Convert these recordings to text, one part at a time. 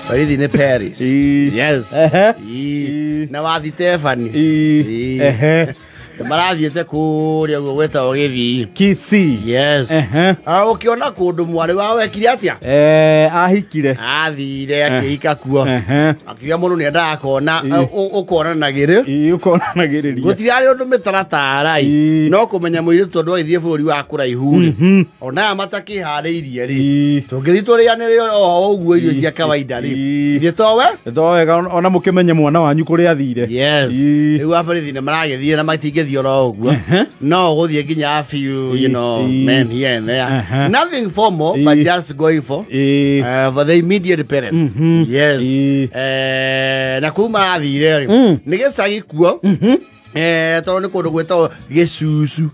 Barithi nĩ Paris. Yes. Ii. Na wathi Stefani. Ii. Ehe. Marathiĩte kũrĩa ũguo gwĩtagwo Gĩthii. Kisii. Yes. Ehe. Ah, ũkĩona kũndũ mwarĩ wao ekire atĩa? Ahikire. Athire akĩhika kuo. Ehe. Akiuga mũndũ nĩ endaga kona ũkonanagĩrĩ. Ii, ũkonanagĩrĩria. Gũtirarĩ ũndũ mĩtaratara Ii. no kũmenya mũirĩtu tondũ agĩthiĩ bũrũri wa kũraihu rĩ, ona aya matakĩharĩirie rĩ, Ii. tũngĩthiĩ tũrĩanĩre oho ũguo irio cia kawaida rĩ, Ii. ithuĩ towe. To wega ona mũkĩmenye mwana wanyu kũrĩa athire. Yes. Ii. Rĩu abarithi nĩ maragĩthiĩ na matingĩthiĩ oro ũguo, no ũgũthiĩ nginya a few, you know, Ii. men here and there. Nothing formal, but Ii. just going for Ii. for the immediate parents. Yes. Ii. Na kũu marathire rĩ, nĩ gĩcagi kuo, tondũ nĩ kũndũ gwĩtagwo Gĩcucu.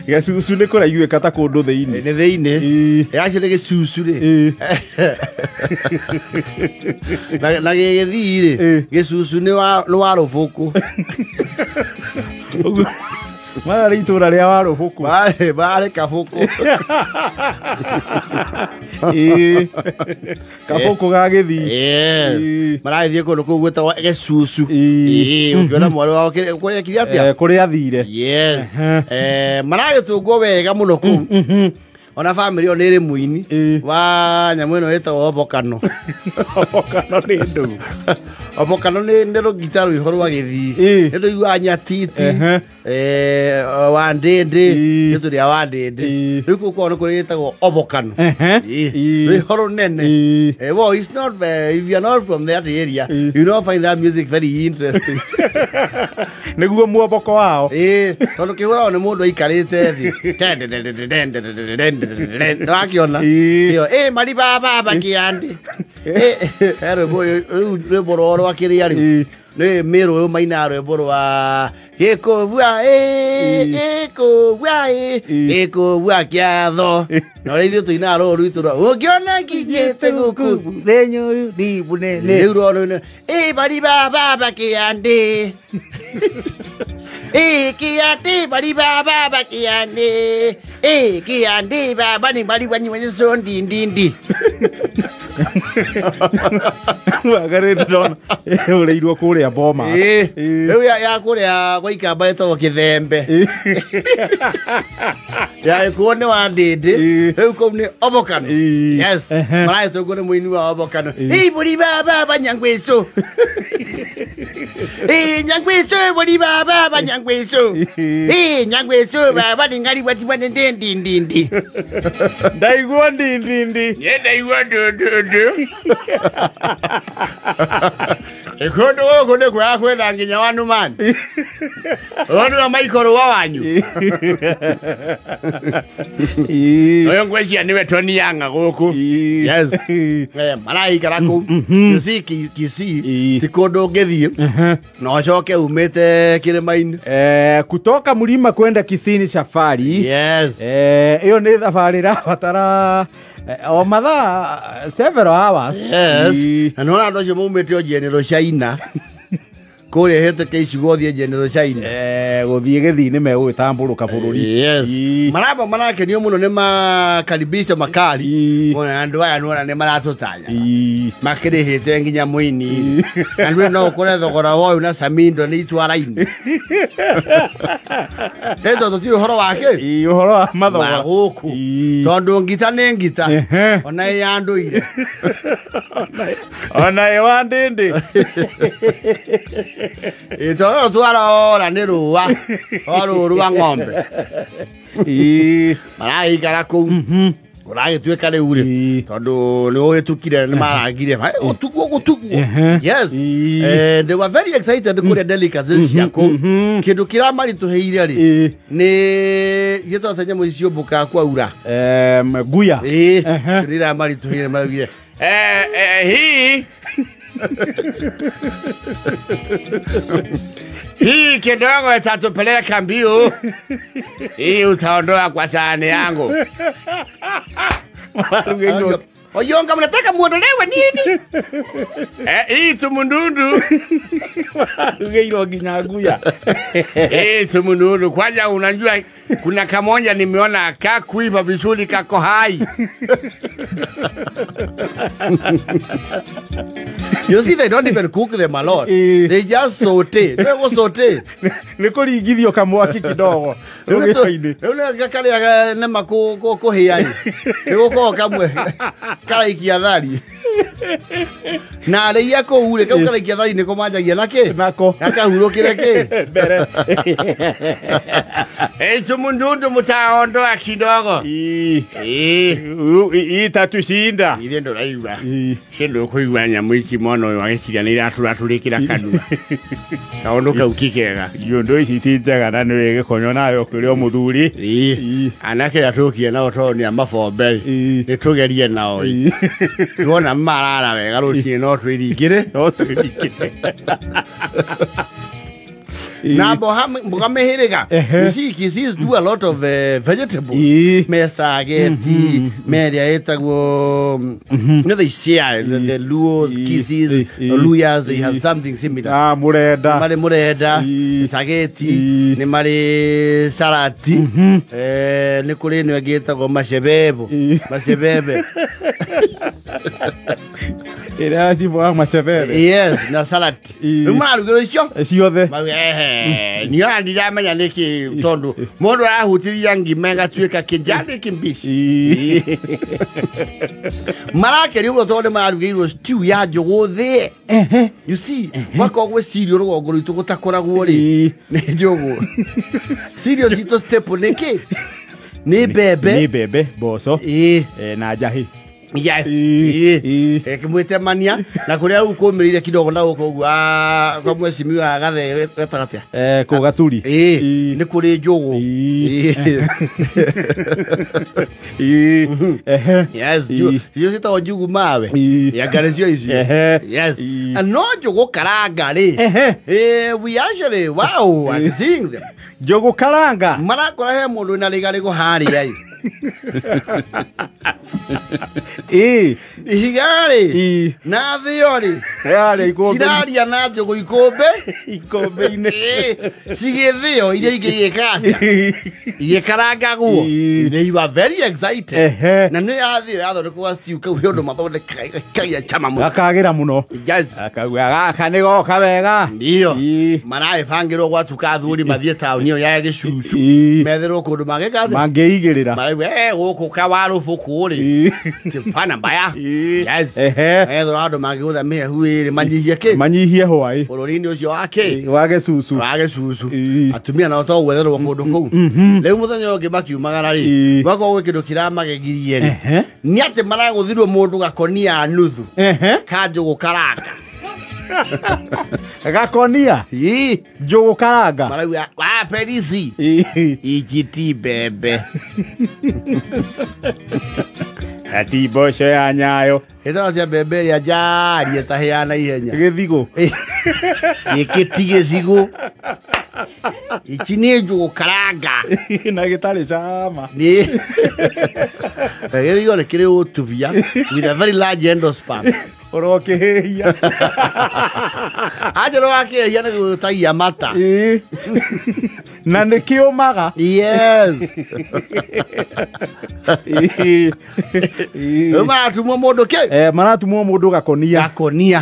Gĩcucu nĩ kũraiguĩka ta kũndũ thĩinĩ. Nĩ thĩinĩ. Ii. Acio nĩ Gĩcucu rĩ. Ii. Na gĩgĩthii rĩ, Ii. Gĩcucu nĩ wa rũbũkũ. Ũguo mararĩ itũra rĩa Warũbũkũ. Marĩ kabũkũ. Ii. Kabũkũ ga Gĩthii. Yes. Ii. Maragĩthiĩ kũndũ kũu gwĩtagwo Gĩcucu. Ii. Ii, ũkĩona mwarĩ wao kũrĩa ekire atĩa? Kũrĩa athire. Yes. Maragĩtũngwo wega mũno kũu. Ona bamĩrĩ ĩyo nĩ ĩrĩ mũini Ii. wa nyamũ ĩno ĩtagwo obokano. Obokano nĩ ndũgũ. Obokano nĩ rũgita rwĩho rwa Gĩthii. Ii. Nĩ tũiguaga nyatiti. Ehe. Wandĩndĩ. Ii. Nĩ tũrĩa wandĩndĩ. Ii. Rĩu kũu kwao nĩ kũrĩ gĩtagwo obokano. Ehe. Ii. Ii. Rwĩho rũnene. Ii. Well, it's not if you are not from that area, Ii. you don't find that music very interesting. Nĩguo muoboko wao. Tondũ kĩhũragwo nĩ mũndũ aikarĩte thĩ. Nĩwakĩona? Ii. Ĩyo, mari baba kĩandĩ. He rwĩmbo rĩu rwĩmbo rwao rwa kĩrĩa rĩ. Ii. Nĩ mĩrũ ũyũ mainaga rwĩmbo rwa gĩkũbua Ii. gĩkũbua Ii. gĩkũbua kĩatho. Na ũrĩa ithuĩ tũinaga rũrũ rwitũ rwa ũngĩona nginyĩte gũkũ Mũthenya ũyũ nĩ mũnene. rĩu rwa rũu nĩ bari baba kĩandĩ. Kĩandĩ bari baba kĩandĩ. Kĩandĩ baba nĩ bari wanyi wanyi so ndindindi. Wega rĩ ndĩrona ĩhũrĩirwo kũrĩa Boma. Ii. Rĩu ya kũrĩa gwa Ikamba ĩtagwo Kĩthembe. Ii. Ya gĩkuo nĩ wa ndĩndĩ. Ii. Rĩu kũu nĩ obokano. Ii. Yes. Ehe. Maragĩtũngwo nĩ mũini wa obokano. Ii. Ii bũri baba nyangwĩcũ. Ii nyangwĩcũ bũri baba nyangwĩcũ. Ii. Ii nyangwĩcũ baba nĩ ngari watigwa nĩ ndindindindi. Ndaigua ndindindi. Niĩ ndaigua ndundundu. Kũndũ gũkũ nĩ kwega kwĩna nginya wanumani. Ũyũ nĩwe Michael wa wanyu. Ii. Ũyũ ngwĩciria nĩwe Tony Yanga gũkũ. Ii. Yes. Maraikara kũu. You see, Kisii Ii. ti kũndũ ũngĩthiĩ na ũcoke umĩte kĩrĩma-inĩ. Kutoka mlima kwenda Kisii ni safari. Yes. Ĩyo nĩ thabarĩ ĩrabatara o mathaa several hours. Yes. Ii. Na nĩwona andũ acio maumĩte o General China. Kũrĩa hĩtũke icigo ũthiĩ General China. Gũthiĩ Gĩthii nĩ megũgĩtambũrũka bũrũri. Yes. Ii. Maramba marakenio mũno nĩ makaribisho makali. Ii. Mona andũ aya nĩwona nĩ maratũtanya. Ii. Makĩrĩhĩte nginya mũini. Na ndũĩ no ũkore thogora wa ũyũ na Samindo nĩ itwara-inĩ. Ĩ tondũ ti ũhoro wake? Ii, ũhoro wa mathogora. Wa gũkũ. Ii. Tondũ ngita nĩ ngita. Ehe. Ona ĩ ya ndũire. Ona ĩ wa ndĩndĩ. Ĩ tondũ twarora nĩ rũa. O rũũ rwa ng'ombe. Ii. Maragĩikara kũu. Kũragĩtuĩka rĩu rĩ. Ii. Tondũ nĩ ũhĩtũkire nĩ marangire. Gũtuguo gũtuguo. Ehe. Yes. Ii. They were very excited kũrĩa delicacies cia kũu. Kĩndũ kĩrĩa maritũhĩire rĩ Ii. nĩ ciĩtagwo ta nyamũ ici ciũmbũkaga kwaura. Guya. Ĩĩ, Ehe. kĩndũ kĩrĩa maritũhĩire maugire hii hii kidogo itatupeleka mbio. Hii utaondoa kwa sahani yangu. Oyonga mnataka muondolewe nini? Hii tumundundu. Rugeirwo nginya nguya. Tumundundu kwanza unajua kuna kamoja nimeona kakuiva vizuri kako hai. You see, they don't even cook them a lot. They just saute. They go saute. Nĩ kũringithio kamwaki kidogo. Rĩu nĩ karĩa nema kũhĩa ĩ. Nĩ gũkorwo kamwe karaikia thari. Na arĩia kũu rĩ, kau karaikia thari nĩko manjagia na kĩ? Nako. Gakahurũkĩre kĩ? Mbere. Tumundundu mtaondoa kidogo. Itatushinda. Ithe ndũraigua. Kĩndũ ũkũigua nyamũ ici mwana ũyũ agĩciria nĩ iratũratũrĩkĩra kanua. Kaũndũ kau ti kega. Iondo ici ti njega na nĩ gĩkonyo nayo kũrĩ o mũthuri. Anake arĩa tũkie nao tondũ nĩ a mabombe nĩ tũgerie nao. Tuona marara wega rũcinĩ no twĩringĩre. No twĩringĩre. Na mboga mĩhĩrĩga. You see, Kisiis do a lot of vegetables. Me spaghetti, me ĩrĩa ĩtagwo, you know, they share the Luos, Kisiis, Luyas, they have something similar. Ah, murenda. Nĩ marĩ murenda, spaghetti, nĩ marĩ salati, nĩ kũrĩ ĩno ĩngĩ ĩtagwo macebebo, macebebe. Ĩrĩa cibũa macebebe. Yes, na salad. Rĩu mararugĩrwo icio? Ciothe. Niona ndiramenya nĩkĩ tondũ mũndũ arahutithia ngima ĩgatuĩka kijani kimbici. Marakerio ũguo tondũ nĩmararugĩirwo stew ya njũgũ thĩe. You see, gwakorwo gwĩ cereal rũgongo rwitũ gũtakoragwo rĩ, nĩ njũgũ. Cereal citũ staple nĩ kĩ? Nĩ mbembe. Nĩ mbembe, mboco, na njahĩ. Yes. Kĩmwĩtemania na kũrĩa rĩu kũmĩrĩire kidogo na gũkũ ũguo kwa mheshimiwa Gathe gatagatĩ. Kũ Gaturi. Nĩ kũrĩ njũgũ. Yes, icio ciĩtagwo njugu mawe. Yanga nĩcio icio. Yes. No njũgũ karanga rĩ. We actually, wow, I'm seeing them. Njũgũ karanga. Marakora he mũndũ wĩna rĩgarĩgo harĩa ĩ. Ihiga rĩ na thĩo rĩ ciraria na njũgũ ikũmbĩ ikũmbĩ-inĩ cigĩthĩo iria ingĩ igĩka atĩa igĩkarangagwo. They were very excited. Na nĩ yathĩo yathondekwo stew kau he ũndũ mathondekaga ĩkagĩa cama mũno. Gakagĩra mũno. Yes. Akauga gaka nĩ goka wega. Ndio. Maragĩbangĩrwo gwatuka athuri mathiĩ taũni ĩyo ya Gĩcucu metherwo kũndũ mangĩka atĩa mangĩigĩrĩra. Marauga gũkũ kawarũbũkũ rĩ tipana mbaya. Yes. Ethwo andũ mangĩgũtha mĩhehu ĩrĩ manyihie kĩ? Manyihie hwaĩ. Bũrũri-inĩ ũcio wa kĩ? Wa Gĩcucu. Wa Gĩcucu. Atumia nao to gwetherwo kũndũ kũu. Rĩu mũthenya ũngĩ makiumagara rĩ, gwakorwo gwĩ kĩndũ kĩramagegirie rĩ, nĩ atĩ maragũthirwo mũndũ gakonia nuthu ka njũgũ karanga. Gakonia? Njũgũ karanga. Marauga wa Perisi ici ti mbembe. Ati mboco ya nyayo. Ĩtagwo cia mbembe ĩrĩa njaarie ĩtahĩaga na ihenya. Gĩthigũ. Gĩkĩ ti gĩcigũ. Ici nĩ njũgũ karanga. Na gĩtarĩ cama. Nĩ. Gĩthigũ nĩ kĩrĩ ũtubia with a very large endosperm. Ũrokĩhĩhia. Aja ũrakĩhĩhia nĩ gũtagia mata. Na nĩ kĩũmaga. Yes. Rĩu maratumwo mũndũ kĩ? Maratumwo mũndũ gakonia. Gakonia.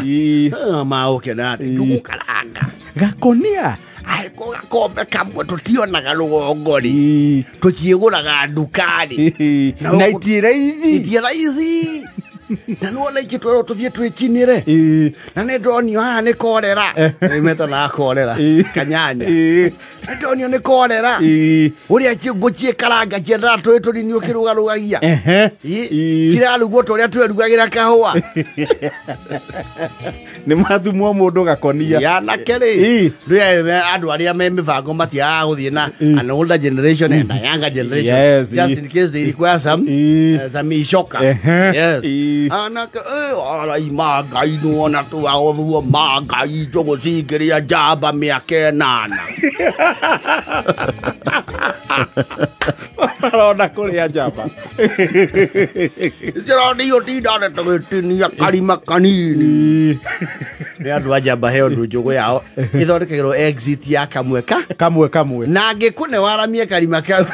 Maũke na atĩ njũgũ karanga. Gakonia. Angĩkorwo gakombe kamwe tũtionaga rũgongo rĩ, tũciĩgũraga nduka-rĩ. Na itirĩ raithi. Itirĩ raithi. Na nĩwona ingĩ twerwo tũthiĩ twĩcinĩre. Na nĩ ndonio haha nĩ korera. Nĩmetanaga korera. Kanyanya. Nĩ ndonio nĩ korera. Ũrĩa ngũciĩkaranga ciendaga tũĩ tũnini ũkĩrũgarũgagia. Cirarugwo ta ũrĩa twerugagĩra kahũa. Nĩ mathumwo mũndũ gakonia. Anake rĩ, andũ arĩa me mĩbango matiagaga gũthiĩ na an older generation and a younger generation. Yes, just in case they require some icoka. Yes. Anake arai ma Ngai nĩwona twagothwo ma Ngai njũgũ cingĩrĩa njamba mĩaka ĩnana. Marona kũrĩa njamba. Icio ũtinda tũgĩtinia karima kanini. Nĩ andũ a njamba he ũndũ njũgũ yao ĩthondekagĩrwo exit ya kamwe ka Kamwe kamwe. Na angĩkũne waramie karima kau.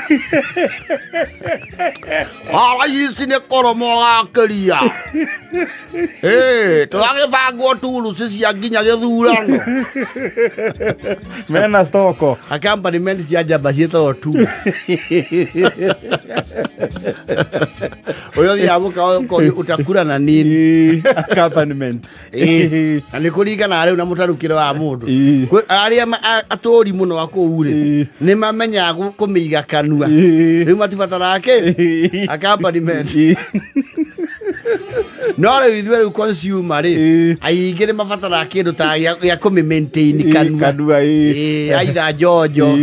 Ara ici nĩ koromo gakĩria. Tũgagĩbangwo turuci cia nginya gĩthurano. Mena stoko. Accompaniment cia njamba ciĩtagwo tools. Ũrĩa ũthiaga mũkawa ũkorio ũtakura na nini. Accompaniment. Na nĩ kũringana rĩu na mũtarukĩre wa mũndũ. Arĩa atũri mũno a kũu rĩ, nĩ mamenyaga kũmĩiga kanua. Rĩu matibataraga kĩ? Accompaniment. No rĩu ithuĩ rĩu consumer rĩ, aingĩ nĩ mabataraga kĩndũ ta gĩa kũmĩ maintain kanua. Kanua. Aitha njonjo.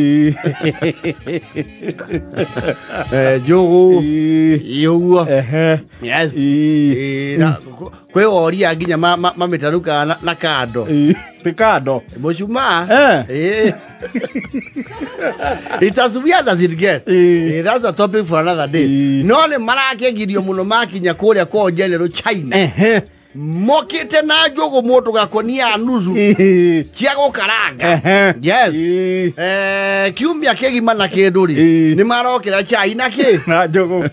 Njũgũ. Ũguo. Yes. Kwĩ woria nginya mamĩtanukaga na kando. Ti kando. Mũcumaa. It's as weird as it gets. That's a topic for another day. No nĩ marakĩgirio mũno makinya kũrĩa kwao General China. Mokĩte na njũgũ mũndũ gakonia nusu cia gũkaranga. Yes. Kiumia kĩgima na kĩndũ rĩ, nĩ marokĩra chai na kĩ? Na njũgũ.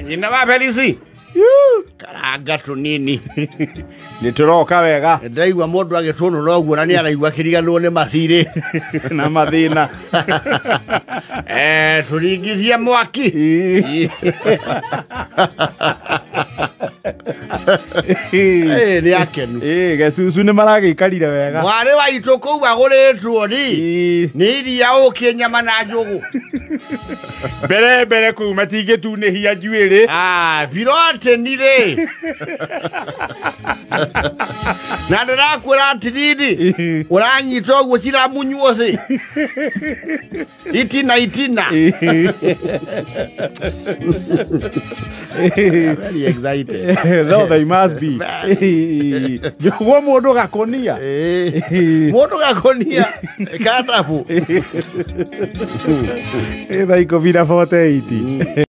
Nyina wa Felisi. Karanga tũnini. Nĩ tũroka wega. Ndĩraigua mũndũ agĩtũnũra ũguo na nĩ araigua akĩriganĩrwo nĩ mathirĩ. Na mathĩna. Tũringithie mwaki. Nĩ akenu. Gĩcucu nĩ maragĩikarire wega. Mwarĩ wa itũ kũu agũrĩtwo nĩ iria ũkĩ nyama na njũgũ. Mbere mbere kũu matingĩtunĩhia njuĩrĩ. Biroteni rĩ. Na ndĩrakwĩra atiriri, ũranyita ũguo ciramunywo ci. Itina itina. Very excited. No, they must be. Njũgũ mũndũ gakonia. Mũndũ gakonia. Katabu. Thaa 10:48.